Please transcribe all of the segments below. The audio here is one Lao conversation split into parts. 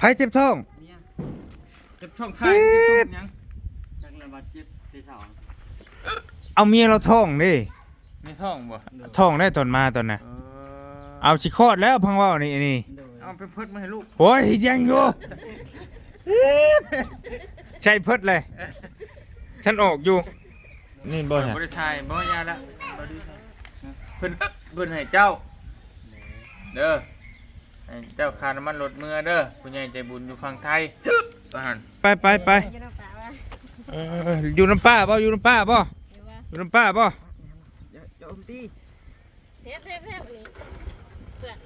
ໃຜເຈັບທ້ອງ? ເມຍ ເຈັບທ້ອງທ້າຍ ເຈັບທ້ອງຫຍັງ? ຈັກລະບາດເຈັບແຕ່ເຊົ້າ. ເອົາ ເມຍລາວທ້ອງເດ້. ເມຍທ້ອງບໍ່? ໂດຍ ທ້ອງໄດ້ຕອນມາຕອນນະ. ເອີ ເອົາ ຊິຄອດແລ້ວ ພັງເວົ້ານີ້ ອັນນີ້. ໂດຍ ເອົາ ໄປເພິດມາໃຫ້ລູກ. ໂອ້ຍ ຍັງຢູ່ ໃສ່ເພິດເລີຍ ສັນອອກຢູ່. ນີ້ບໍ່ ບໍ່ໄດ້ຖ່າຍ ບໍ່ ຢ່າລະ ເພິ່ນ ເພິ່ນໃຫ້ເຈົ້າເດີ ໃຫ້ເຈົ້າຄ່ານ້ຳມັນລົດເມືອເດີ ຜູ້ໃຫຍ່ໃຈບຸນຢູ່ຝັ່ງໄທວ່າຫັ້ນ. ໄປ ໄປ ໄປ ຢູ່ນຳປ້າວະ ເອີ ຢູ່ນຳປ້າບໍ່? ຢູ່ນຳປ້າບໍ່? ຢູ່ນຳປ້າບໍ່? ຢ່າ ຢ່າອົມຕີ. ເຮັດ ເຮັດ ເຮັດ ນີ້ ເພື່ອນ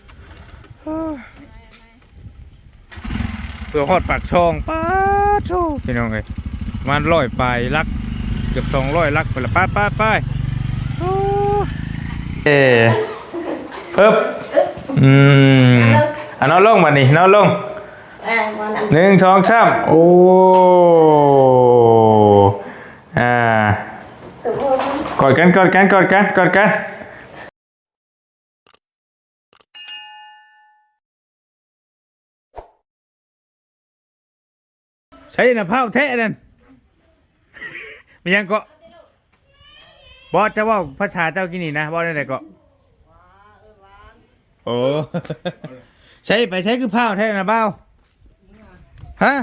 ເພື່ອຮອດປາກຊ່ອງ. ປາດໂທ້ ພີ່ນ້ອງເອີຍ ປະມານຮ້ອຍປາຍຫຼັກ ເກືອບສອງຮ້ອຍຫຼັກພຸ້ນລະ. ໄປ ໄປ ໄປ ໂອ້ ເອີ ເອີບ ອືມ ອ່ະ ນອນລົງບາດນີ້ ນອນລົງ ເອີ ໜຶ່ງ ສອງ ສາມ ໂອ້ ອ່າ ກອດກັນ ກອດກັນ ກອດກັນ ກອດກັນ. ໃສນະ ພ້າວແທ້ນັ້ນ ແມ່ນຫຍັງເກາະ? ບໍ່ ຈະເວົ້າພາສາເຈົ້າກີ້ນີ້ນະ ເວົ້າແນວໃດເກາະ? ໂອ້ ໃສ ໄປໃສຄືພ້າວແທ້ນະບ່າວ? ຮະ?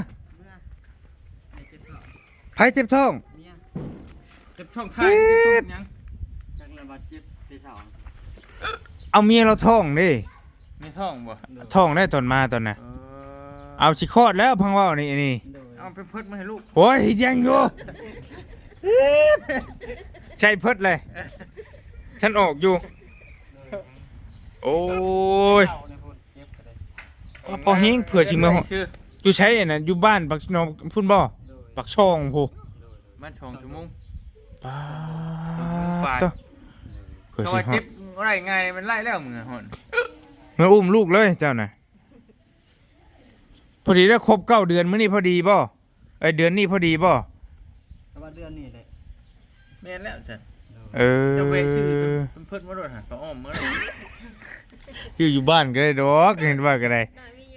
ໃຜເຈັບທ້ອງ? ເມຍ ເຈັບທ້ອງທ້າຍ ເຈັບທ້ອງຫຍັງ? ຈັກລະບາດເຈັບແຕ່ເຊົ້າ. ເອົາ ເມຍລາວທ້ອງເດ້. ເມຍທ້ອງບໍ່? ໂດຍ ທ້ອງໄດ້ຕອນມາຕອນນະ. ເອີ ເອົາ ຊິຄອດແລ້ວ ພັງເວົ້ານີ້ ອັນນີ້. ໂດຍ ເອົາ ໄປເພິດມາໃຫ້ລູກ. ໂອ້ຍ ຍັງຢູ່ ໃສ່ເພິດເລີຍ ສັນອອກຢູ່. ໂອ້ຍ ເອົາໃນພຸ້ນ ເກັບກໍໄດ້ ພໍແຮງ ເພື່ອຊິເມືອຮອດ. ຢູ່ໃສອັນນັ້ນ? ຢູ່ບ້ານປາກໜອງພຸ້ນບໍ່? ໂດຍ ປາກຊ່ອງພຸ້ນ. ໂດຍ ປະມານສອງຊົ່ວໂມງ. ປາດ ສອງຊົ່ວໂມງປາຍ ໂທ້ ເພື່ອຊິຮອດ. ເຂົາວ່າເຈັບໄດ້ງ່າຍ ມັນໄດ້ແລ້ວ ເມືອຮອດ ເມືອອຸ້ມລູກເລີຍເຈົ້ານະ. ພໍດີແລ້ວ ຄົບເກົ້າເດືອນ ມື້ນີ້ພໍດີບໍ່? ເອີຍ ເດືອນນີ້ພໍດີບໍ່? ກະວ່າເດືອນນີ້ແຫຼະ. ແມ່ນແລ້ວຊັ້ນ. ໂດຍ ເອີ ເຈົ້າແວ່ຊື້ເພິ່ນ ເພິ່ນມາໂລດຫັ້ນ ປາອ້ອມມາໂລດ. ຢູ່ ຢູ່ບ້ານກໍໄດ້ດອກ ເຫັນວ່າກໍໄດ້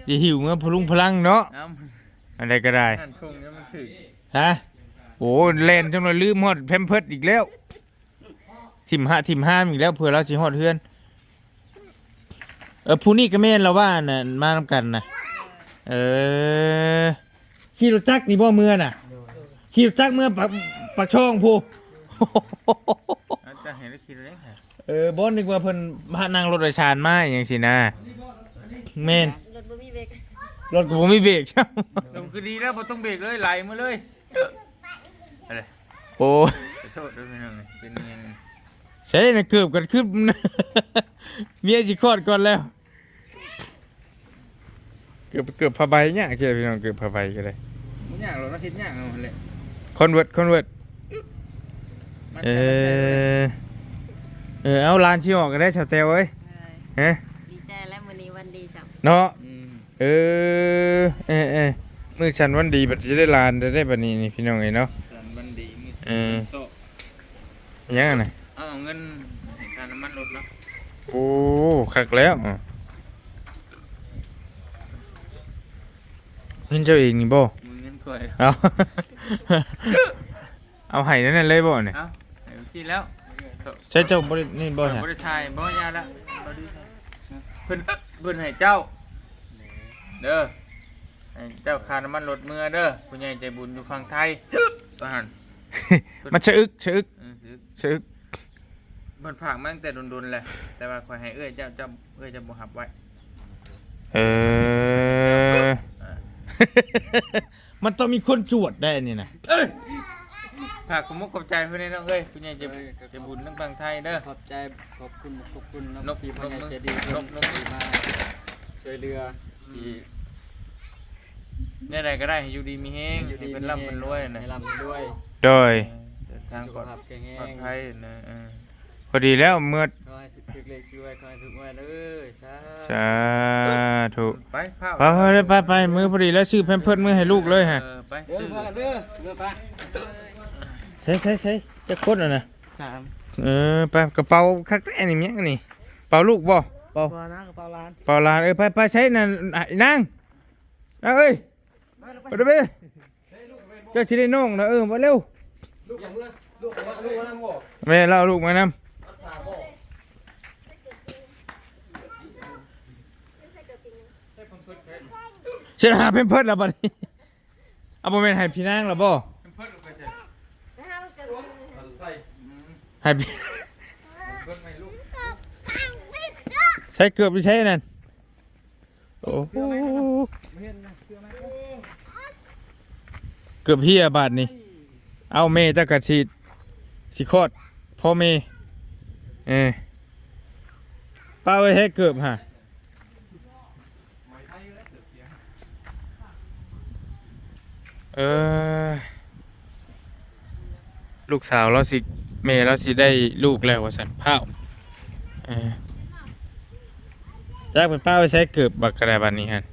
ຊິຫິ້ວເມືອພະລຸງພະລັງເນາະ. ເອົ້າ ອັນໃດກໍໄດ້ ນັ້ນຊົງຍັງມັນຖືກ. ຮະ? ໂອ້ ແລ່ນຈົນວ່າລືມຮອດແພມເພິດອີກແລ້ວ. ຖິ້ມຫະຖິ້ມຫາມອີກແລ້ວ ເພື່ອລາວຊິຮອດເຮືອນ. ເອີ ຜູ້ນີ້ກໍແມ່ນລະວ່າ ອັນນັ້ນ ມານຳກັນນະ. ເອີ ຂີ່ລົດຈັກນີ້ບໍ່ເມືອນະ? ໂດຍ ຂີ່ລົດຈັກເມືອປາກ ປາກຊ່ອງພຸ້ນ. ເອົາ ຈະໃຫ້ລາວຂີ່ລົດເອງ. ເອີ ບໍ່ ນຶກວ່າເພິ່ນພານັ່ງລົດໂດຍສານມາຫຍັງຊີ້ນະ. ແມ່ນ ລົດບໍ່ມີເບຣກ ລົດກໍບໍ່ມີເບຣກຊ້ຳ. ລົດຄືດີແລ້ວ ບໍ່ຕ້ອງເບຣກເລີຍ ໄຫຼມາເລີຍ. ໂອ້ຍ ຂໍໂທດເດີພີ່ນ້ອງ ເປັນຫຍັງ? ໃສ່ນະ ເກີບກັນຄື ເມຍຊິຄອດກ່ອນແລ້ວ. ເກີບ ເກີບຜ້າໃບຍາກແທ້ພີ່ນ້ອງ ເກີບຜ້າໃບກໍໄດ້. ບໍ່ຍາກດອກ ເຮັດຍາກເອົາຫັ້ນແຫຼະ. ຄອນເວີດ ຄອນເວີດ. ເອີ ເອີ ເອົາ ຫຼານຊິອອກກໍໄດ້ ສາວແຕວເອີຍ. ເອີຍ ຮະ? ດີໃຈແລ້ວ ມື້ນີ້ວັນດີຊ້ຳເນາະ. ອືມ ເອີ ເອີ ເອີ ມື້ສັນວັນດີ ບັດຊິໄດ້ຫຼານໄດ້ ບັດນີ້ນີ້ ພີ່ນ້ອງເອີຍເນາະ. ສັນວັນດີ ມື້ ເອີ ວັນໂຊກ. ຫຍັງຫັ້ນນະ? ເອົາເງິນໃຫ້ຄ່ານ້ຳມັນລົດເນາະ. ໂອ້ ຄັກແລ້ວ. ເງິນເຈົ້າເອງນີ້ບໍ່? ບໍ່ແມ່ນເງິນຂ້ອຍ. ເອົາ ເອົາໃຫ້ແນວນັ້ນເລີຍບໍ່ນີ້? ເອົາໃຫ້ຊີ້ແລ້ວ. ໃຊ້ເຈົ້າບໍ່ໄດ້ນີ້ບໍ່? ບໍ່ໄດ້ຖ່າຍບໍ່? ຢ່າລະ ເພິ່ນ ເພິ່ນໃຫ້ເຈົ້າເດີ ໃຫ້ເຈົ້າຄ່ານ້ຳມັນລົດເມືອເດີ ຜູ້ໃຫຍ່ໃຈບຸນຢູ່ຝັ່ງໄທວ່າຫັ້ນ. ມັນສະອຶກ ສະອຶກ ເອີ ສະອຶກ ສະອຶກ. ເພິ່ນຝາກມາຕັ້ງແຕ່ດົນໆແລ້ວ ແຕ່ວ່າຂ້ອຍໃຫ້ເອື້ອຍເຈົ້າ ເຈົ້າ ເອື້ອຍເຈົ້າບໍ່ຮັບໄວ້. ເອີ ອ່າ ມັນຕ້ອງມີຄົນຈວດໄດ໋ອັນນີ້ນະ. ເອີຍ ຝາກຂອບມຸກຂອບໃຈເພິ່ນແດ່ນ້ອງເອີຍ ຜູ້ໃຫຍ່ໃຈ ເອີຍ ໃຈບຸນທາງຝັ່ງໄທເດີ. ຂອບໃຈ ຂອບຄຸນ ຂອບຄຸນນຳ ນກ ທີ່ຜູ້ໃຫຍ່ໃຈດີ ນກ ເພິ່ນ ນກ ທີ່ມາຊ່ວຍເຫຼືອ ອືມ ທີ່ ແນວໃດກໍໄດ້ ໃຫ້ຢູ່ດີມີແຮງ ຢູ່ດີ ໃຫ້ເພິ່ນ ມີແຮງ ລ່ຳເພິ່ນລວຍນະ ໃຫ້ລ່ຳໃຫ້ລວຍ. ໂດຍ ເອີ ເດີນທາງ ສຸຂະພາບແຂງແຮງ ປອດໄພນະ. ເອີ ພໍດີແລ້ວເມືອ ຂໍໃຫ້ຖືກເລກຖືກຫວຍ ຂໍໃຫ້ຖືກຫວຍເດີ. ສາ ສາທຸ. ໄປ ພາ ໄປ ໄປ ໄປ ມື້ພໍດີແລ້ວ ຊື້ແພມເພິດມື້ໃຫ້ລູກເລີຍຮະ. ເອີ ໄປ ເດີ ຊື້ ເມືອກັນເດີ ເມືອໄປ. ໃສ່ ໃສ່ ໃສ່ ຈັກຄົນຫັ້ນນະ? ສາມ. ເອີ ໄປ ກະເປົາຄັກແທ້ນີ້ ແມ່ນຫຍັງນີ້? ເປົາລູກບໍ່? ບໍ່ ບໍ່ນະ ກະເປົາຫຼານ ເປົາຫຼານ. ເອີ ໄປ ໄປ ໃສ່ນັ້ນ ນາງ. ນາງເອີຍ ໄປເດີເບ ເຈົ້າຊິໄດ້ນ້ອງນະ. ເອີ ມາເລັວ. ລູກເອົາມາ ລູກເອົາມານຳບໍ່? ແມ່ລາວເອົາລູກມານຳ. ຊິຫາແພມເພີດແລ້ວບັດນີ້. ເອົາ ບໍ່ແມ່ນໃຫ້ພີ່ນາງແລ້ວບໍ່? ໃຫ້ພີ່ ໃສ່ເກີບຢູ່ໃສນັ້ນ? ໂອ້ໂຫ ເກືອບເຫຍບາດນີ້. ເອົາ ແມ່ເຈົ້າກະຊິ ຊິຄອດພໍ່ແມ່. ເອີ ປ້າໄວ້ແທ້ເກີບຫາ. ເອີ ລູກສາວລາວຊິ ແມ່ລາວຊິໄດ້ລູກແລ້ວວ່າຊັ້ນ. ພ້າວ ເອີ ຈັກໄປປ້າໄວ້ໃສເກີບບັກກະດາບາດນີ້ຫັ້ນ.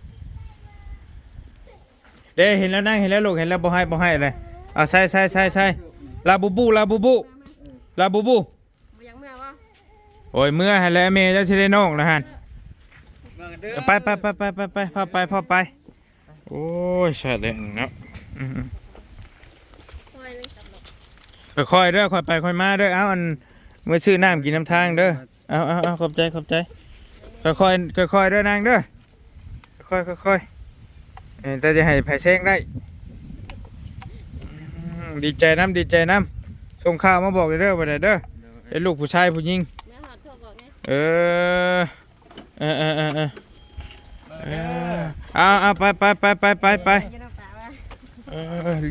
ເດ້ ເຫັນແລ້ວນາງ ເຫັນແລ້ວລູກ ເຫັນແລ້ວ. ບໍ່ໃຫ້ ບໍ່ໃຫ້ເລີຍ. ເອົາ ໃສ່ ໃສ່ ໃສ່ ໃສ່. ລາບູບູ ລາບູບູ ລາບູບູ. ບໍ່ຢາກເມືອບໍ່? ໂອ້ຍ ເມືອຫັ້ນແຫຼະ ແມ່ເຈົ້າຊິໄດ້ນ້ອງລະຫັ້ນ. ເມືອກັນເດີ. ໄປ ໄປ ໄປ ພາໄປ ພາໄປ. ໂອ້ຍ ຊາດແລ້ວເນາະ. ອືມ ຄ່ອຍໆເດີ ຄ່ອຍໄປຄ່ອຍມາເດີ. ເອົາ ອັນ ເມືອຊື້ນ້ຳກິນນຳທາງເດີ. ເອົາ ເອົາ ເອົາ ຂອບໃຈ ຂອບໃຈ. ຄ່ອຍໆ ຄ່ອຍໆເດີນາງເດີ. ຄ່ອຍໆ ຄ່ອຍໆ. ເອີ ແຕ່ຈະໃຫ້ໃຜແຊງໄດ້. ອືມ ດີໃຈນຳ ດີໃຈນຳ. ສົ່ງຂ່າວມາບອກເດີ ບັດໃດເດີ. ເປັນລູກຜູ້ຊາຍຜູ້ຍິງ. ແມ່ຮອດໂທບອກແດ່. ເອີ ເອີ ເອີ ເອີ ເອີ ເອີ ເອົາ ເອົາ ໄປ ໄປ ໄປ ໄປ ໄປ ໄປ.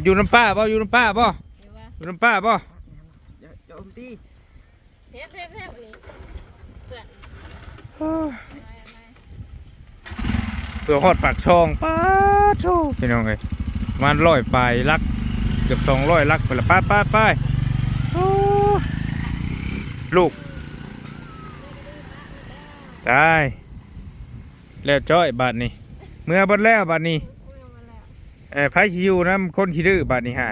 ຢູ່ນຳປ້າບໍ່? ຢູ່ນຳປ້າບໍ່? ຢູ່ນຳປ້າບໍ່? ເຮັດ ເຮັດ ເຮັດນີ້ ເພື່ອນ ເພື່ອຮອດປາກຊ່ອງ. ປາດໂທ້ ພີ່ນ້ອງເອີຍ ປະມານຮ້ອຍປາຍຫຼັກ ເກືອບສອງຮ້ອຍຫຼັກພຸ້ນລະ. ໄປ ໄປ ໄປ. ໂອ້ ລູກ ຕາຍ ແລ້ວຈ້ອຍບາດນີ້ ເມືອເບິດແລ້ວບາດນີ້. ເອີ ໃຜຊິຢູ່ນຳຄົນຂີ້ດື້ບາດນີ້ຫາ?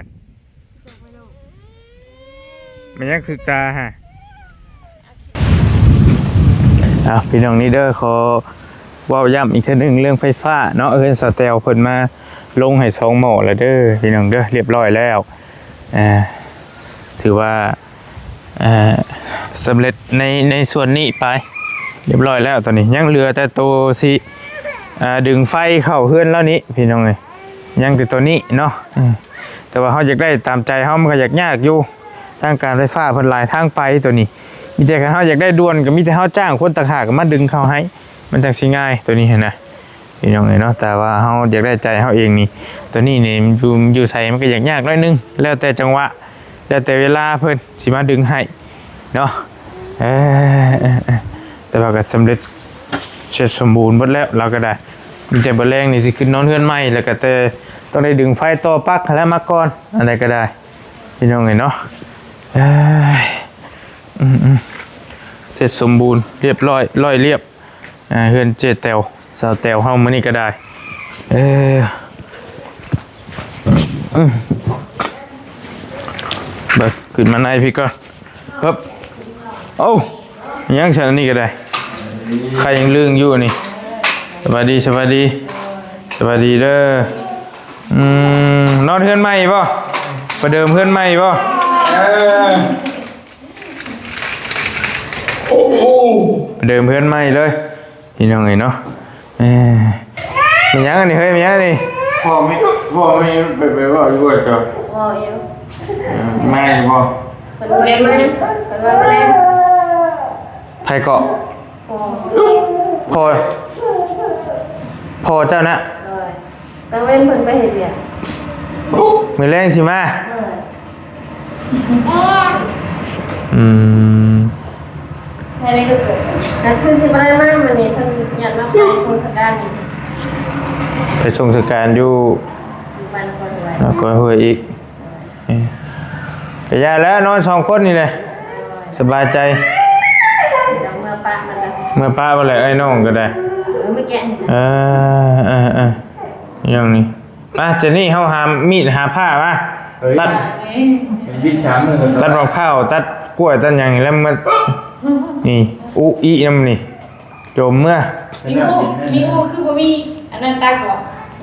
ແມ່ນຫຍັງຄຶກຕາຫະ? ເອົາ ພີ່ນ້ອງນີ້ເດີ ຂໍເວົ້າຢ້ຳອີກເທື່ອໜຶ່ງເລື່ອງໄຟຟ້າເນາະ. ເຮືອນສາວແຕວເພິ່ນມາລົງໃຫ້ສອງໝໍ້ແລ້ວເດີ ພີ່ນ້ອງເດີ ຮຽບຮ້ອຍແລ້ວ. ເອີ ຖືວ່າ ເອີ ສຳເລັດໃນ ໃນສ່ວນນີ້ໄປຮຽບຮ້ອຍແລ້ວ. ຕອນນີ້ຍັງເຫຼືອແຕ່ໂຕຊິ ເອີ ດຶງໄຟເຂົ້າເຮືອນລາວນີ້ ພີ່ນ້ອງເອີຍ. ຍັງແຕ່ຕົວນີ້ເນາະ ເອີ ແຕ່ວ່າເຮົາຢາກໄດ້ຕາມໃຈເຮົາ ມັນກໍຢາກຍາກຢູ່. ທາງການໄຟຟ້າເພິ່ນຫຼາຍທາງໄປຕົວນີ້ ມີແຕ່ຄັນເຮົາຢາກໄດ້ດ່ວນ ກໍມີແຕ່ເຮົາຈ້າງຄົນຕ່າງຫາກມາດຶງເຂົ້າໃຫ້ ມັນຈັ່ງຊິງ່າຍຕົວນີ້ຫັ້ນນະ ພີ່ນ້ອງເອີຍເນາະ. ແຕ່ວ່າເຮົາຢາກໄດ້ໃຈເຮົາເອງນີ້ ຕົວນີ້ນີ້ຢູ່ ຢູ່ໃສມັນກໍຢາກຍາກໜ້ອຍໜຶ່ງ ແລ້ວແຕ່ຈັງຫວະ ແລ້ວແຕ່ເວລາເພິ່ນຊິມາດຶງໃຫ້ເນາະ. ເອີ ເອີ ເອີ ແຕ່ວ່າກໍສຳເລັດເສັດສົມບູນເບິດແລ້ວ ລາວກໍໄດ້. ມີແຕ່ມື້ແລງນີ້ຊິຂຶ້ນນອນເຮືອນໃໝ່ ແລ້ວກໍແຕ່ຕ້ອງໄດ້ດຶງໄຟຕໍ່ປັກຫັ້ນແຫຼະມາກ່ອນ ອັນໃດກໍໄດ້ ພີ່ນ້ອງເອີຍເນາະ. ເອີຍ ອືມໆ ເສັດສົມບູນຮຽບຮ້ອຍ ຮ້ອຍລຽບ. ອ່າ ເຮືອນເຈ້ແຕວ ສາວແຕວເຮົາມື້ນີ້ກໍໄດ້. ເອີ ອືມ ເບິ່ງ ຂຶ້ນມາໃນພີ້ກ່ອນ. ເຮີບ ໂອ້ ຍັງຊັ້ນ ອັນນີ້ກໍໄດ້ ໄຂ່ຍັງລຶ້ງຢູ່ນີ້. ສະບາຍດີ ສະບາຍດີ ສະບາຍດີເດີ. ອືມ ນອນເຮືອນໃໝ່ບໍ່? ປະເດີມເຮືອນໃໝ່ບໍ່? ເອີ ປະເດີມເຮືອນໃໝ່ເລີຍ ພີ່ນ້ອງເອີຍເນາະ. ເອີ ແມ່ນຫຍັງອັນນີ້ເຮີ້ຍ ແມ່ນຫຍັງອັນນີ້? ພໍ່ແມ່ ພໍ່ແມ່ໄປ ໄປເວົ້າຢູ່ບໍ່ເຈົ້າ? ເວົ້າຢູ່. ເອີ ມາຢູ່ບໍ່? ເພິ່ນບໍ່ໄດ້ມາ ເພິ່ນວ່າບໍ່ໄດ້. ໃຜເກາະ? ພໍ່ ພໍ່ ພໍ່ເຈົ້ານະ? ໂດຍ. ກາງເວັນເພິ່ນໄປເຮັດວຽກ ມື້ແລງຊິມາ. ເອີ ອືມ ໃຫ້ໄດ້ລູກເອີຍ ກໍຄືຊິບໍ່ໄດ້ມາມື້ນີ້ ເພິ່ນຍາດມາໄປສົ່ງສະການນີ້ ໄປສົ່ງສະການຢູ່ ຢູ່ບ້ານກ້ອຍຫ້ວຍ ບ້ານກ້ອຍຫ້ວຍອີກ. ເອີ ກໍຢ່າແລ້ວ ນອນສອງຄົນນີ້ແຫຼະ ສະບາຍໃຈ. ເຈົ້າເມືອປະມັນລະ ເມືອປະມັນແຫຼະ ໄອ້ນ້ອງກໍໄດ້. ເອີ ມາແກະໃຫ້ ເອີ ເອີ ເອີ ຢ່າງນີ້. ມາ ເຈນນີ້ ເຮົາຫາມີດຫາພ້າມາ ຕັດ ຕັດໝາກພ້າວ ຕັດກ້ວຍ ຕັດຫຍັງນີ້ແລ້ວມາ ນີ້ ອຸອີນຳນີ້ ໂຈມເມືອ. ມີອູ ມີອູຄືບໍ່ມີອັນນັ້ນຕັດບໍ່?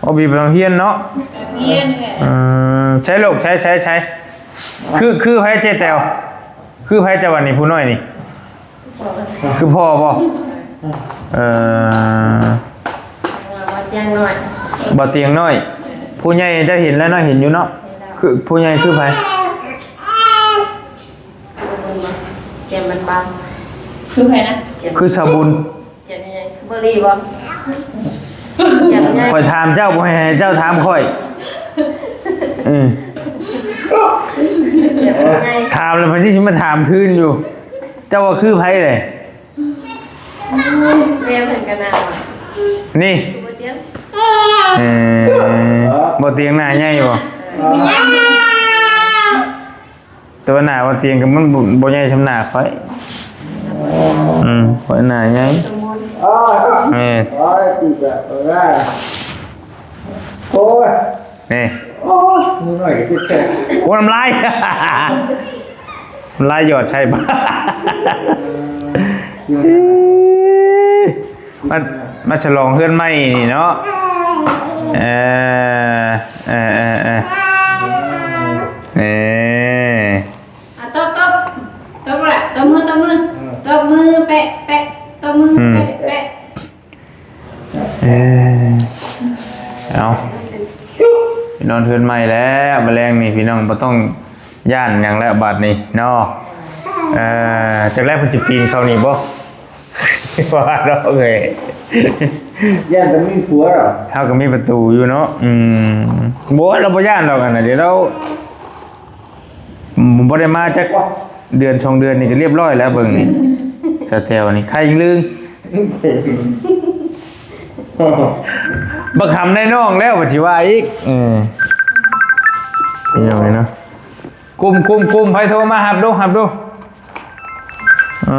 ໂອ້ ບີບໄປໂຮງຮຽນເນາະ ຮຽນແຫຼະ ເອີ ໃຊ້ລູກ ໃຊ້ ໃຊ້ ໃຊ້ ຄື ຄືໃຜເຈ້ແຕວ? ຄືໃຜເຈົ້າວ່ານີ້ ຜູ້ນ້ອຍນີ້? ຄືພໍ່ບໍ່? ເອີ ບໍ່ຕຽງນ້ອຍ ບໍ່ຕຽງນ້ອຍ ຜູ້ໃຫຍ່ເຈົ້າເຫັນແລ້ວເນາະ ເຫັນຢູ່ເນາະ ຄືຜູ້ໃຫຍ່ຄືໃຜ? ແກ້ມບາງໆ ຄືໃຜນະ? ຄືສາວບຸນ ແກ້ມໃຫຍ່ ຄືເບີຣີບໍ່? ແກ້ມໃຫຍ່ ຂ້ອຍຖາມເຈົ້າ ບໍ່ໃຫ້ເຈົ້າຖາມຂ້ອຍ ເອີ ແກ້ມໃຫຍ່ ຖາມແລ້ວເພິ່ນຊິມາຖາມຄືນຢູ່ ເຈົ້າວ່າຄືໃຜເລີຍ? ແມ່ເພິ່ນກໍໜ້າ ນີ້ ບໍ່ຕຽງ ເອີ ບໍ່ຕຽງໜ້າໃຫຍ່ບໍ່? ເອີ ແຕ່ວ່າໜ້າບໍ່ຕຽງກໍມັນບໍ່ ບໍ່ໃຫຍ່ສ່ຳໜ້າຂ້ອຍ ອືມ ຂ້ອຍໜ້າໃຫຍ່ ໂອ້ຍ ແມ່ນ ໂອ້ຍ ຕີແບບວ່າ ໂອ້ຍ ນີ້ ໂອ້ຍ ມືນ້ອຍກໍເຈັບແທ້ ໂອ້ ນ້ຳລາຍ ນ້ຳລາຍຢອດໃສ່ ມາ ມາສະຫຼອງເຮືອນໃໝ່ນີ້ເນາະ ເອີ ເອີ ເອີ ເອີ ເອີ ອ່ະ ຕົບ ຕົບ ຕົບລະ ຕົບມື ຕົບມື ຕົບມື ແປະ ແປະ ຕົບມື ອືມ ແປະ ແປະ ເອີ ເອົາ ໄປນອນເຮືອນໃໝ່ແລ້ວ ມື້ແລງນີ້ພີ່ນ້ອງບໍ່ຕ້ອງຢ້ານຫຍັງແລ້ວບາດນີ້ເນາະ ເອີ ຈັກແລ້ວເພິ່ນຊິປີນເຂົ້ານີ້ບໍ່? ວ່າດອກເອີຍ ຢ້ານແຕ່ມີຜົວດອກ ເຮົາກໍມີປະຕູຢູ່ເນາະ ອືມ ບໍ່ ລາວບໍ່ຢ້ານດອກ ອັນນັ້ນດຽວລາວ ບໍ່ໄດ້ມາຈັກເດືອນສອງເດືອນນີ້ກໍລຽບຮ້ອຍແລ້ວ ເບິ່ງນີ້ ສາວແຕວນີ້ໄຂ່ລຶ່ງ ບັກຫຳໄດ້ນ້ອງແລ້ວ ວ່າຊິວ່າອີກ ເອີ ເປັນຫຍັງນີ້ເນາະ ກຸມ ກຸມ ກຸມ ໃຜໂທມາ ຮັບດູ ຮັບດູ ເອີ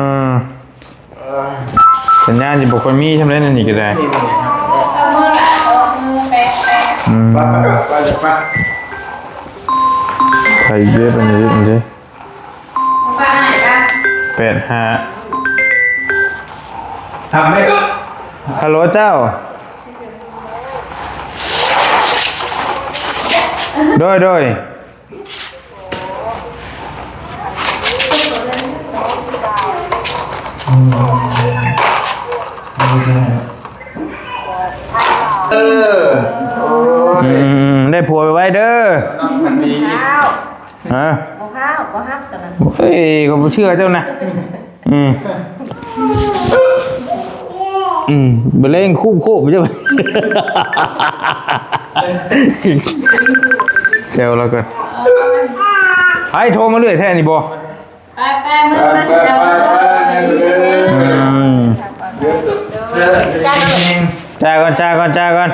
ສັນຍານຊິບໍ່ຄ່ອຍມີຊ່ຳໃດ ອັນນີ້ກໍໄດ້ ນີ້ໆ ອືມ ໄປ ໄປ ໄປ ໄປເກັບອັນນີ້ອີກເດ້ ແປດຫ້າ ທຳໄດ້ ຮັລໂຫຼເຈົ້າ. ໂດຍ ໂດຍ ເອີ ອືມ ໄດ້ຜົວໄວໆເດີ. ຮະ? ບໍ່ພາວ ບໍ່ຮັບຕອນນັ້ນ. ເອີ ກໍບໍ່ເຊື່ອເຈົ້ານະ. ອືມ ອືມ ບໍ່ເລັ່ງຄູບໂຄບເຈົ້າ. ແຊວລາວກ່ອນ. ໃຜໂທມາເລື້ອຍແທ້ນີ້ບໍ່? ໄປໆ ເມືອ ໄປໆ ອືມ ຈ່າຍກ່ອນ ຈ່າຍກ່ອນ ຈ່າຍກ່ອນ.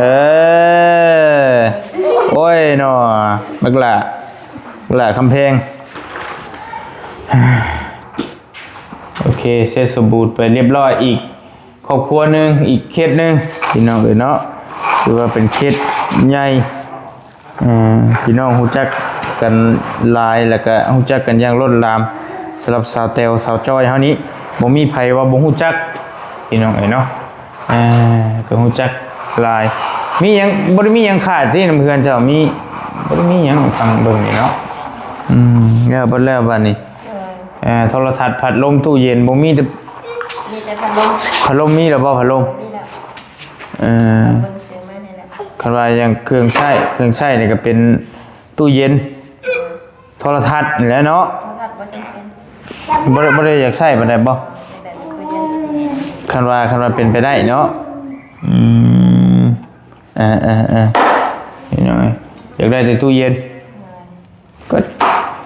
ເອີ ໂອ້ຍເນາະ ບັກຫຼ້າ ບັກຫຼ້າຄຳແພງ. ໂອເຄ ເສັດສົມບູນໄປລຽບລ້ອຍອີກຄອບຄົວໜຶ່ງ ອີກເຂດໜຶ່ງ ພີ່ນ້ອງເອີຍເນາະ. ຖືວ່າເປັນເຂດໃຫຍ່ ເອີ ພີ່ນ້ອງຮູ້ຈັກກັນຫຼາຍ ແລ້ວກະຮູ້ຈັກກັນຢ່າງລົ້ນຫຼາມ. ສຳລັບສາວແຕວ ສາວຈ້ອຍເຮົານີ້ ບໍ່ມີໃຜວ່າບໍ່ຮູ້ຈັກ ພີ່ນ້ອງເອີຍເນາະ. ເອີ ກໍຮູ້ຈັກຫຼາຍ. ມີຫຍັງ ບໍ່ໄດ້ມີຫຍັງຂາຍຕິນຳເຮືອນເຈົ້າ? ມີ ບໍ່ໄດ້ມີຫຍັງຟັງເບິ່ງນີ້ເນາະ. ອືມ ແລ້ວ ເບິດແລ້ວບາດນີ້. ເອີ ເອີ ໂທລະທັດ ພັດລົມ ຕູ້ເຢັນ ບໍ່ມີແຕ່ ມີແຕ່ພັດລົມ. ພັດລົມມີແລ້ວບໍ່? ພັດລົມ ມີແລ້ວ. ເອີ ເບິ່ງຊື້ມານີ້ແຫຼະ. ຄັນວ່າຢ່າງເຄື່ອງໃຊ້ ເຄື່ອງໃຊ້ນີ້ກໍເປັນຕູ້ເຢັນ ໂທລະທັດນີ້ແຫຼະເນາະ. ໂທລະທັດບໍ່ຈຳເປັນ ບໍ່ໄດ້ ບໍ່ໄດ້ຢາກໃຊ້ປານໃດບໍ່? ແບບຕູ້ເຢັນ ຄັນວ່າ ຄັນວ່າເປັນໄປໄດ້ເນາະ. ອືມ ເອີໆໆ ພີ່ນ້ອງເອີຍ ຢາກໄດ້ແຕ່ຕູ້ເຢັນ. ກໍ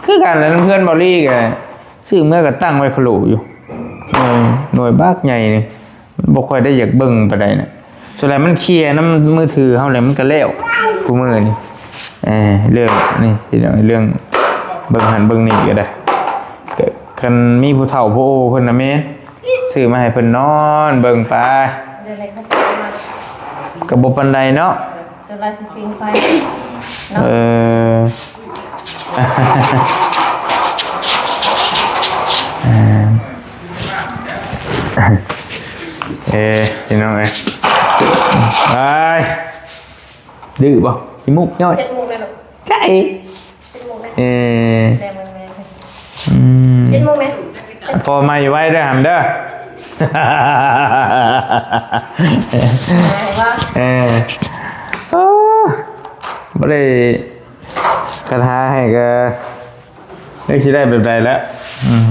ຄືກັນແຫຼະ ເພື່ອນເບົາລີກໍຊື້ເມືອກໍຕັ້ງໄວ້ຄະໂຫຼຢູ່. ເອີ ໜ່ວຍບັກໃຫຍ່ນີ້ ມັນບໍ່ຄ່ອຍໄດ້ຢາກເບິ່ງປານໃດນະ. ສ່ວນຫຼາຍມັນເຄຍນຳມືຖືເຮົາແຫຼະ ມັນກໍແລ້ວ ຄູ່ມື້ນີ້. ເອີ ເລື່ອງນີ້ພີ່ນ້ອງ ເລື່ອງເບິ່ງຫັ້ນເບິ່ງນີ້ກໍໄດ້ ກໍຄັນມີຜູ້ເຖົ້າຜູ້ໂອເພິ່ນນະແມ່ນ ຊື້ມາໃຫ້ເພິ່ນນອນເບິ່ງໄປ. ເດີ ເຂົາເຈົ້າມາ ກໍບໍ່ປານໃດເນາະ. ເອີ ສ່ວນຫຼາຍຊິຜິງໄຟເນາະ. ເອີ ເອີ ພີ່ນ້ອງເອີຍ ໄປ ດື້ບໍ່? ຂີ້ມູກຍ້ອຍ ເຊັດມຸກແລ້ວລູກ ໃຈ ເຈັດໂມງແລ້ວ ເອີ ແມ່ນໆ ອືມ ເຈັດໂມງແລ້ວ ພໍ່ມາຢູ່ໄວເດີ ຫຳເດີ ເອີ ໂອ້ ບໍ່ໄດ້ ຄັນຫາໃຫ້ກໍ ເອີ ຊິໄດ້ແບບໃດລະ? ອືມ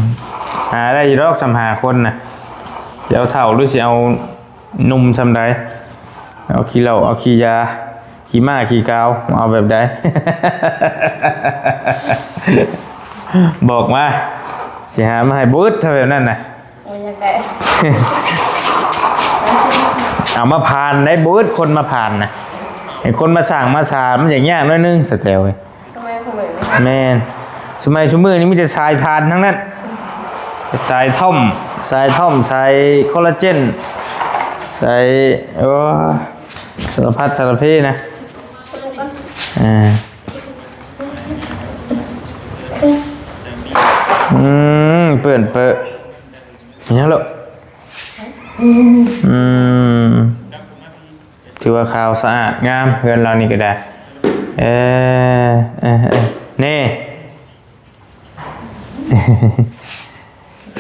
ຫາໄດ້ຢູ່ດອກ ສ່ຳຫ້າຄົນນະ ຊິເອົາເຖົ້າ ຫຼື ຊິເອົາໜຸ່ມສ່ຳໃດ? ເອົາຂີ້ເຫຼົ້າ ເອົາຂີ້ຢາ ຂີ້ມ້າ ຂີ້ກາວ ເອົາແບບໃດ? ບອກມາ ຊິຫາມາໃຫ້ເບິດ ຖ້າແບບນັ້ນນະ. ໂອ້ຍ ຢາກໄດ້ ເອົາມາຜ່ານໄດ້ ບໍ່ອຶດຄົນມາຜ່ານນະ. ໃຫ້ຄົນມາສ້າງມາສາ ມັນຢາກຍາກໜ້ອຍໜຶ່ງ ສະແຕວເອີຍ. ສະໄໝຜູ້ມື້ນີ້ ແມ່ນ ສະໄໝຊຸມື້ນີ້ມີແຕ່ສາຍຜ່ານທັງນັ້ນ ສາຍທ່ອມ ສາຍທ່ອມ ສາຍຄໍລາເຈນ ສາຍ ໂອ້ ສາລະພັດສາລະເພນະ. ເອີ ອືມ ເປື້ອນເປິ ຫຍັງລູກ? ອືມ ຖືວ່າຂາວສະອາດງາມ ເຮືອນລາວນີ້ກໍໄດ້. ເອີ ເອີ ເອີ ແນ່ ເ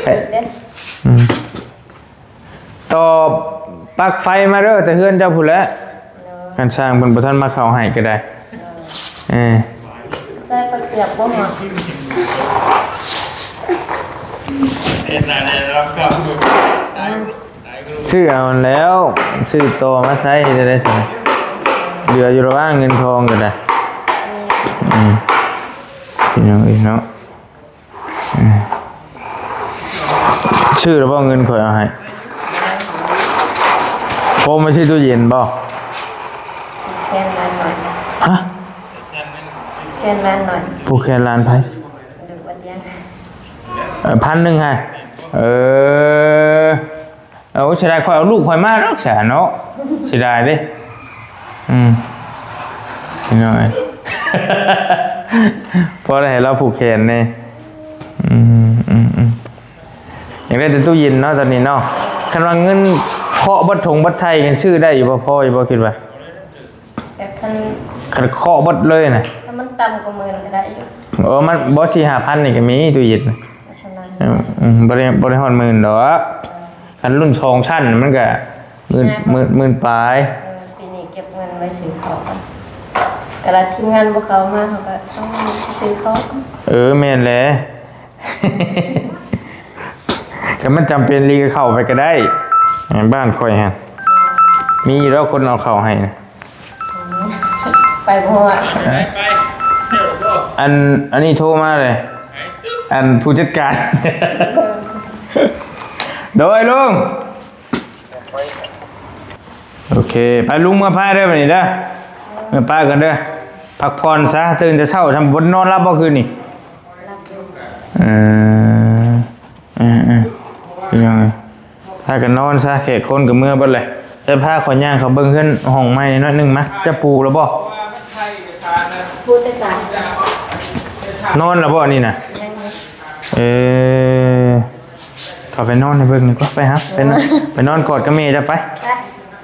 ອີ ອືມ ຕໍ່ປັກໄຟມາເດີ ແຕ່ເຮືອນເຈົ້າພຸ້ນແຫຼະ. ໂດຍ ຄັນຊ່າງເພິ່ນບໍ່ທັນມາເຂົ້າໃຫ້ກໍໄດ້. ໂດຍ ເອີ ໃສ່ປັກສຽບບໍ່ຮອດ ເຮັດໜ້າແນ່ລະ ອືມ ຊື້ເອົາແລ້ວ ຊື້ຕໍ່ມາໃຊ້ເຮັດໄດ້ຊັ້ນ ເຫຼືອຢູ່ລະຫວ່າງເງິນທອງກໍໄດ້. ອືມ ພີ່ນ້ອງເອີຍເນາະ. ອືມ ຊື້ແລ້ວບໍ່? ເງິນຂ້ອຍເອົາໃຫ້. ໂທມາຊື້ຕູ້ເຢັນບໍ່? ແຄນລ້ານໜ້ອຍ. ຮະ? ແຄນລ້ານໜ້ອຍ. ຜູ້ແຄນລ້ານໃຜ? ເອີ ພັນໜຶ່ງໃຫ້. ເອີ ໂອ້ ເສຍດາຍ ຂ້ອຍເອົາລູກຂ້ອຍມາດອກຊະເນາະ ເສຍດາຍເດ້. ອືມ ພີ່ນ້ອງເອີຍ ພໍໄດ້ໃຫ້ລາວຜູກແຂນແດ່. ອືມ ອືມ ອືມ ຢາກໄດ້ແຕ່ຕູ້ເຢັນເນາະ ຕອນນີ້ເນາະ. ຄັນວ່າເງິນເຄາະບັດຖົງບັດໄທ ຍັງຊື້ໄດ້ຢູ່ບໍ່? ພໍຢູ່ບໍ່ ຄິດວ່າ? ແບບຄັນ ຄັນເຄາະເບິດເລີຍນະ ຖ້າມັນຕ່ຳກວ່າໝື່ນກໍໄດ້ຢູ່. ເອີ ມັນບໍ່ ສີ່ຫ້າພັນນີ້ກໍມີຕູ້ເຢັນນະ. ວ່າຊັ້ນນະ. ອືມ ອືມ ບໍ່ໄດ້ ບໍ່ໄດ້ຮອດໝື່ນດອກ. ເອີ ຄັນລຸ້ນສອງຊັ້ນມັນກໍໝື່ນ ຍາກ ໝື່ນ ໝື່ນປາຍ. ເອີ ປີນີ້ເກັບເງິນໄວ້ຊື້ເຂົ້າກ່ອນ ກະລະທີມງານບໍ່ເຂົ້າມາ ເຮົາກໍຕ້ອງຊື້ເຂົ້າ. ເອີ ແມ່ນແຫຼະ. ຄັນມັນຈຳເປັນອີ່ຫຼີກໍເຂົ້າໄປກໍໄດ້. ເອີ ບ້ານຂ້ອຍຫັ້ນມີຢູ່ດອກຄົນເອົາເຂົ້າໃຫ້ນະ. ໄປບໍ່ຮອດ. ໄປ ໄປ ອັນ ອັນນີ້ໂທມາເລີຍ ອັນຜູ້ຈັດການ. ໂດຍລຸງ. ໂອເຄ ໄປລຸງ ເມືອພາເດີ ບັດນີ້ເດີ. ເມືອປະກັນເດີ ພັກຜ່ອນຊະ ຕື່ນແຕ່ເຊົ້າ ທຳ ບໍ່ນອນຫຼັບບໍ່ຄືນນີ້? ເອີ ເອີ ເອີ ພີ່ນ້ອງເອີຍ ພາກັນນອນຊະ ແຂກຄົນກໍເມືອເບິດແຫຼະ. ຈະພາຂ້ອຍຍ່າງເຂົ້າເບິ່ງເຮືອນຫ້ອງໃໝ່ໜ້ອຍໜຶ່ງມາ. ຈະປູແລ້ວບໍ່? ປູແຕ່ສາ ນອນແລ້ວບໍ່ນີ້ນະ? ຍັງ. ເອີ ເຂົ້າໄປນອນໃຫ້ເບິ່ງດີກວ່າ ໄປຫາ ໄປນອນ ໄປນອນກອດກັບແມ່ເຈົ້າໄປ.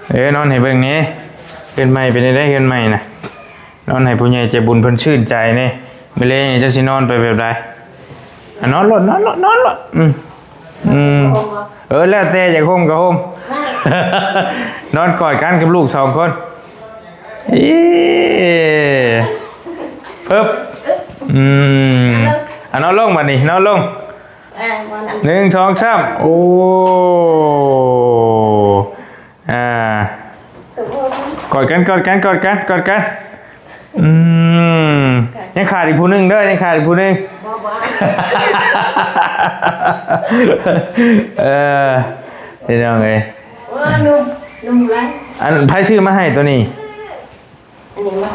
ໄປ ເອີ ນອນໃຫ້ເບິ່ງແດ່ ເຮືອນໃໝ່ເປັນຈັ່ງໃດ ເຮືອນໃໝ່ນະ. ນອນໃຫ້ຜູ້ໃຫຍ່ໃຈບຸນເພິ່ນຊື່ນໃຈແດ່. ມື້ແລງນີ້ເຈົ້າຊິນອນໄປແບບໃດ? ອ່ະ ນອນໂລດ ນອນໂລດ ນອນໂລດ. ອືມ ອືມ ເອີ ແລ້ວແຕ່ຢາກໂຮມກໍໂຮມ ນອນກອດກັນກັບລູກສອງຄົນ. ອີ ເພິບ ອືມ ອ່ະ ນອນລົງ ບັດນີ້ນອນລົງ. ອ່າ ໜຶ່ງ ສອງ ສາມ ໂອ້ ອ່າ ກອດກັນ ກອດກັນ ກອດກັນ ກອດກັນ. ອືມ ຍັງຂາດອີກຜູ້ໜຶ່ງເດີ ຍັງຂາດອີກຜູ້ໜຶ່ງ. ບໍ່ ບໍ່ ເອີ ພີ່ນ້ອງເອີຍ ໂອ້ ນຸ່ມ ນຸ່ມຫຼາຍ. ອັນໃຜຊື້ມາໃຫ້ໂຕນີ້? ອັນນີ້ມາ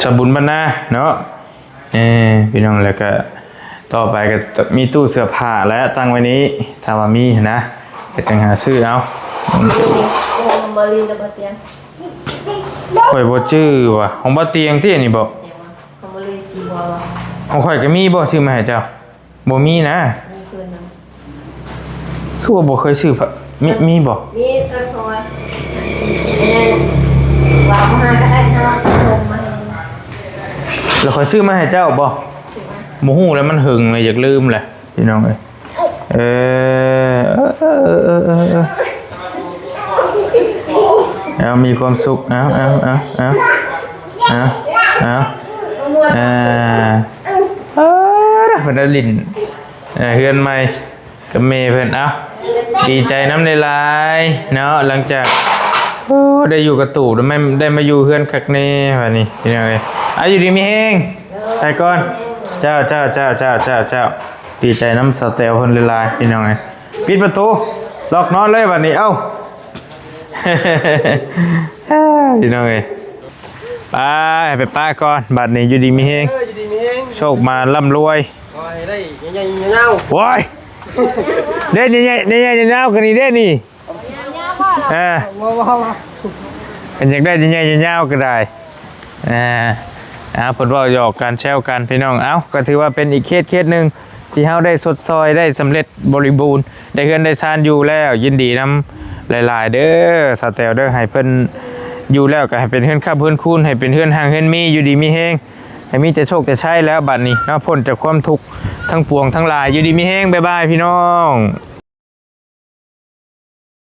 ສາວບຸນບັນນາເນາະ. ເອີ ພີ່ນ້ອງ ແລ້ວກໍຕໍ່ໄປກໍຈະມີຕູ້ເສື້ອຜ້າແຫຼະ ຕັ້ງໄວ້ນີ້ ຖ້າວ່າມີຫັ້ນນະ ກໍຈັ່ງຫາຊື້ເອົາ. ນີ້ ນີ້ ໂອ້ ມາລີ ແລ້ວບໍ່ຕຽງ ຂ້ອຍບໍ່ຈື່ວ່າ ຂອງບໍ່ຕຽງຕິ ອັນນີ້ບໍ່? ຕຽງວ່າ ຂອງມາລີ ສີບໍ່ວະ? ຂອງຂ້ອຍກໍມີບໍ່ ຊື້ມາໃຫ້ເຈົ້າ? ບໍ່ມີນະ. ມີຄືນໜຶ່ງ ຄືວ່າບໍ່ເຄີຍຊື້ພະ ມີ ມີບໍ່? ມີ ເອີ ເພາະວ່າ ອັນນັ້ນ ວ່າບໍ່ຫາກໍໄດ້ ເຮົາສົ່ງມາໃຫ້. ແລ້ວຂ້ອຍຊື້ມາໃຫ້ເຈົ້າບໍ່? ບໍ່ຮູ້ແລ້ວ ມັນເຫິງແລ້ວ ຢາກລືມແຫຼະ ພີ່ນ້ອງເອີຍ. ເອີ ເອີ ເອີ ເອີ ເອີ ເອີ ເອົາ ມີຄວາມສຸກ ເອົາ ເອົາ ເອົາ ເອົາ ເອົາ ເອົາ ເອີ ເອີ ເພິ່ນໄດ້ຫຼິ້ນ ເອີ ເຮືອນໃໝ່ ກັບແມ່ເພິ່ນ. ເອົ້າ ດີໃຈນຳຫຼາຍໆເນາະ ຫຼັງຈາກ ໂອ້ ໄດ້ຢູ່ກະຕູບ ໄດ້ມາ ໄດ້ມາຢູ່ເຮືອນຄັກແນ່ ບາດນີ້ ພີ່ນ້ອງເອີຍ. ເອົາ ຢູ່ດີມີແຮງ ໄປກ່ອນ. ເຈົ້າ ເຈົ້າ ເຈົ້າ ດີໃຈນຳສາວແຕວເພິ່ນຫຼາຍໆ ພີ່ນ້ອງເອີຍ. ປິດປະຕູ ລັອກນອນເລີຍ ບາດນີ້. ເອົ້າ ພີ່ນ້ອງເອີຍ ໄປ ໄປປະກ່ອນ ບາດນີ້ ຢູ່ດີມີແຮງ ເອີ ຢູ່ດີມີແຮງ ໂຊກມາລ່ຳລວຍ ຂໍໃຫ້ໄດ້ໃຫຍ່ໆຍາວໆ. ໂອ້ຍ ເດ້ໃຫຍ່ໆ ໃຫຍ່ໆຍາວໆ ກໍນີ້ເດ້ນີ້. ເອີ ບໍ່ ບໍ່ ບໍ່ ເພິ່ນຢາກໄດ້ໃຫຍ່ໆຍາວໆກໍໄດ້. ເອີ ເອົາ ເພິ່ນເວົ້າຫຍອກກັນແຊວກັນ ພີ່ນ້ອງ. ເອົ້າ ກໍຖືວ່າເປັນອີກເຄສເຄສໜຶ່ງ ທີ່ເຮົາໄດ້ຊົດຊ່ອຍ ໄດ້ສຳເລັດບໍລິບູນ ໄດ້ເຮືອນໄດ້ຊານຢູ່ແລ້ວ. ຍິນດີນຳຫຼາຍໆເດີ ສາວແຕວເດີ ໃຫ້ເພິ່ນຢູ່ແລ້ວກໍໃຫ້ເປັນເຮືອນຄ້ຳເຮືອນຄູນ ໃຫ້ເປັນເຮືອນຮັ່ງເຮືອນມີ ຢູ່ດີມີແຮງ ໃຫ້ມີແຕ່ໂຊກແຕ່ໄຊແລ້ວ ບາດນີ້ເນາະ ພົ້ນຈາກຄວາມທຸກທັງປວງທັງຫຼາຍ. ຢູ່ດີມີແຮງ ບາຍບາຍ ພີ່ນ້ອງ.